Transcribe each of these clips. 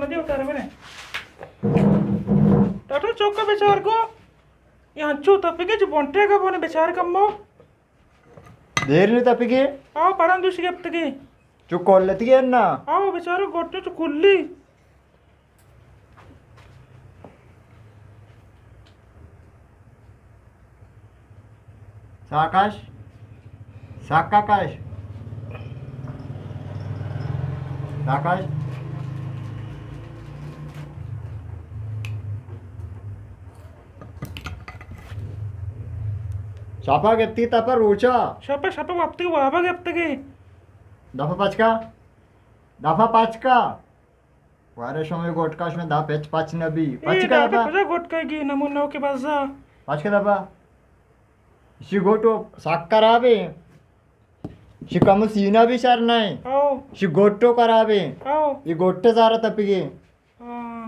ندی اتارے بنے۔ ڈاکٹر چوکا بیچار گو۔ یہ انچو تپگے جو بونٹے گا بونے بیچار کمو۔ دیر نہیں تپگے؟ آو، پران دوشی گپتگے۔ چو کولتگے نا؟ آو، بیچارو گوٹے چو کلی۔ ساکش، ساکش، ساکش۔ شپا گپتی تپا روچا۔ شپا، شپا وپتی وابا گپتگی۔ دفعہ پچکا، دفعہ پچکا۔ وارے شمے گوٹکا شمے دا پچ پچ نبی۔ اے پچ کا دا پہ دفعہ۔ کجا گوٹکا گی نمونو کے بزا۔ پچ کا دفعہ۔ شی گوٹو سک خراب ہے۔ شی کم سینہ بھی شر نہیں۔ او۔ شی گوٹو خراب ہے۔ او۔ یہ گوٹے زارا تپگے۔ ہاں۔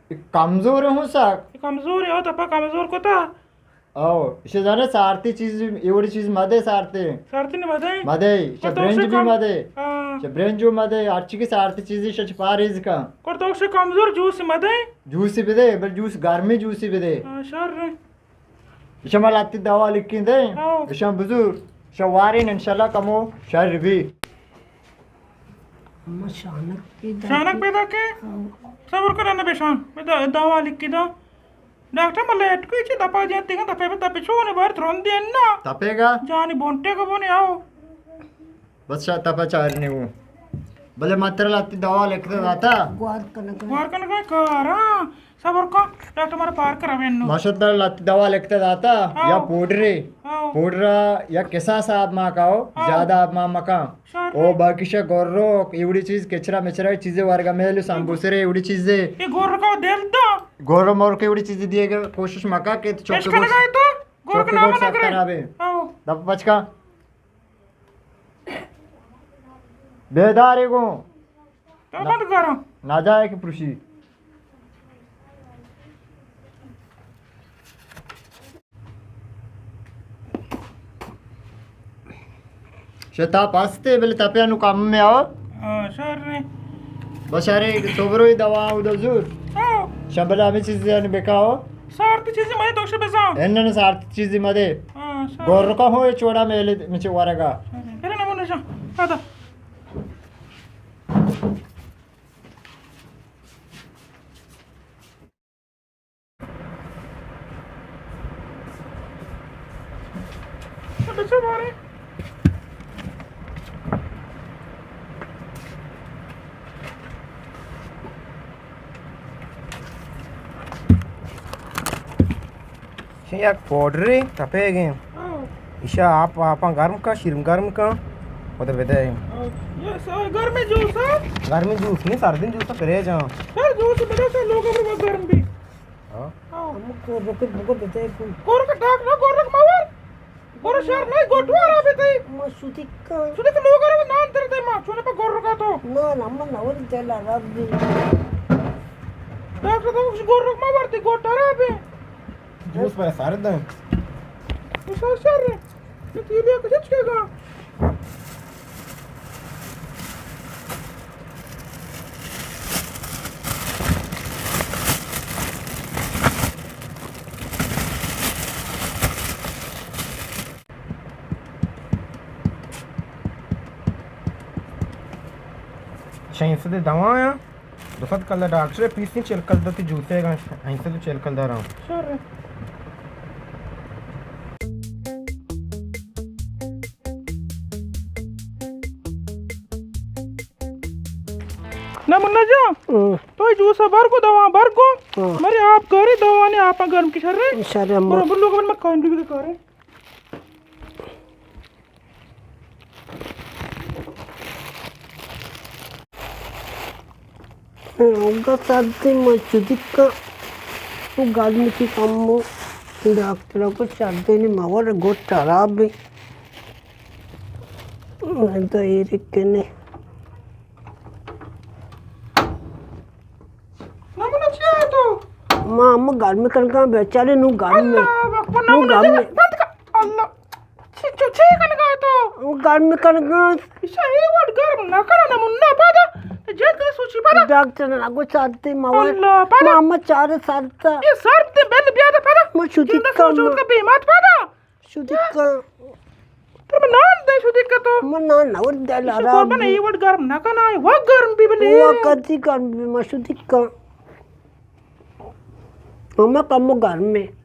یہ کمزور ہوں سک۔ یہ کمزور ہے، او تپا کمزور کتا۔ او، ایشی زانے سارتی چیز، ایوڑی چیز مدے سارتے۔ سارتی نے مدے؟ مدے، ایشی اور تو برنج اسے بھی کم-، مدے۔ ہاں۔ ایشی برنج بھی مدے، ہر چی کی سارتی چیزی ایشی پاریز کا۔ کر تو اسے کمزور جوس مدے؟ جوس بدے، بل جوس گرمی جوس بدے۔ ہاں، شر ہے۔ ایشی ما لاتی دوا لکھیں دے۔ ہاں۔ ایشی بزور، ایشی وارین انشاءاللہ کمو شر بھی۔ اما شانک پیدا شانک کے۔ پیدا کے؟ ہاں۔ صبر کر نہ بیشان، میں دا-، دوا لکھی دا۔ ڈاکٹر، من لیٹ کوئی چی دپا جان تیگا دپے پہ دپے چونے بار ترون دین نا۔ تپے گا؟ جانی بونٹے کو بونے آؤ۔ بس شا تپا چار نے وہ۔ بلے متر لاتی دوا لکھتا داتا۔ گوار کنگا۔ گوار کنگا کارا۔ صبر کو، ڈاکٹر مارا پار کرا وینو۔ ماشا ترا لاتی دوا لکھتا داتا۔ آؤ۔ یا پوڈرے۔ آؤ۔ پوڈرا یا کسا سا آپ ما کاؤ، آؤ۔ زیادہ آپ ما مکان۔ شر۔ او باقی شا گورو، ایوڑی چیز، کچرا مچرا چیزے ورگا میل، سمبوسرے، ایوڑی چیزے۔ یہ گورو کا دل دا۔ گورو مور کے ایوڑی چیزے دیے گا، کوشش مکا کہ چوکے اشکنا گوٹ، گئے تو، گور چوکے کا نام گوٹ نہ سب کرے۔ خرابے۔ آؤ۔ دپ پچکا۔ بیدارے گو۔ تو بند کرو۔ نہ جائے کہ پروشی۔ شتا پستے بلے تپیا نو کم میں آؤ۔ ہاں، شر نے۔ بشارے صبروی دوا او دزور۔ ہاں۔ شبلا ہمیں چیزیں بکاؤ۔ سارتی چیزی مدے دوشے بزاں۔ انن سارتی چیزی مدے۔ ہاں، سار۔ گورکا ہوئے چوڑا میلے مچے ورگا۔ پھر نمونہ شا۔ آدا۔ بچو بارے۔ ایشی یک پاؤڈرے تپیگیں۔ ہاں۔ ایشا آپ، آپاں گرم کن، شیرم گرم کن، ودا بدے۔ ہاں۔ یہ سا-، گرمیں جوس، ہاں؟ گرمیں جوس نہیں، سردیں جوس، فریج، ہاں۔ سر جوس بدے، سر لوگ ابر بہت گرم بھی۔ ہاں۔ ہاں۔ ہم کو رکت بگو بدے کو۔ گورک ڈاک نہ، گورک ماور۔ گورک شہر نہیں، گوٹوار آ بیتے۔ ما شدی کن۔ شدی کن لوگ ابر نان تر دے ما، چونے پا گورک آ تو۔ نان ہم نہ وری دل عرب بھی۔ ڈاکٹر تو گورک ماور تی گوٹ عرب ہے۔ جوس پر سردیں۔ تو سر سر۔ تو تیلیا کچھ کے گا۔ شاید سدے دوا یا۔ دو سد کلدار ڈاکٹر ء پیسیں، چل کلدار تی جوتے گا، پنچ سد و چل کلدار آں۔ شر۔ نہ منا جان، ہاں۔ تو جوس بر کو، دوا بر کو۔ ہاں۔ مرے آپ کرے، دوا نے آپ گرم کی شر۔ شر، برو، برو، لوگ من مکان بھی کرے۔ اوگا سردی ما چدکا، او گرمی کی کم ہو، ڈاکٹر کو سردی نے مور گوٹ خراب ہے۔ میں تو ایرک کنے۔ نمونہ چی آئے تو؟ ما ہم گرمی کنگا بیچارے نو گرمی۔ اللہ اکبر، نو نمونہ گرمی۔ بند کر۔ اللہ۔ چی، چو، چی کنگا تو؟ گرمی کنگا۔ ایشا اے وڑ گرم نہ کرا نمونہ پادا۔ جلد کن سوچی پدا۔ ڈاکٹر نگو سرتے موا۔ اللہ، پدا۔ ماما چار سرتا۔ یہ سرتے بل بیا دا پدا۔ ما شدی جلد کن۔ سوچو کا بیمات پدا۔ شدی کن۔ پر من نان دے شدی کا تو۔ من نان نور دے لارا۔ قربان یہ وڑ گرم نہ کنا، وہ گرم بھی بلے۔ وہ کتی گرم بھی ما شدی کن۔ ماما کم گرم ہے۔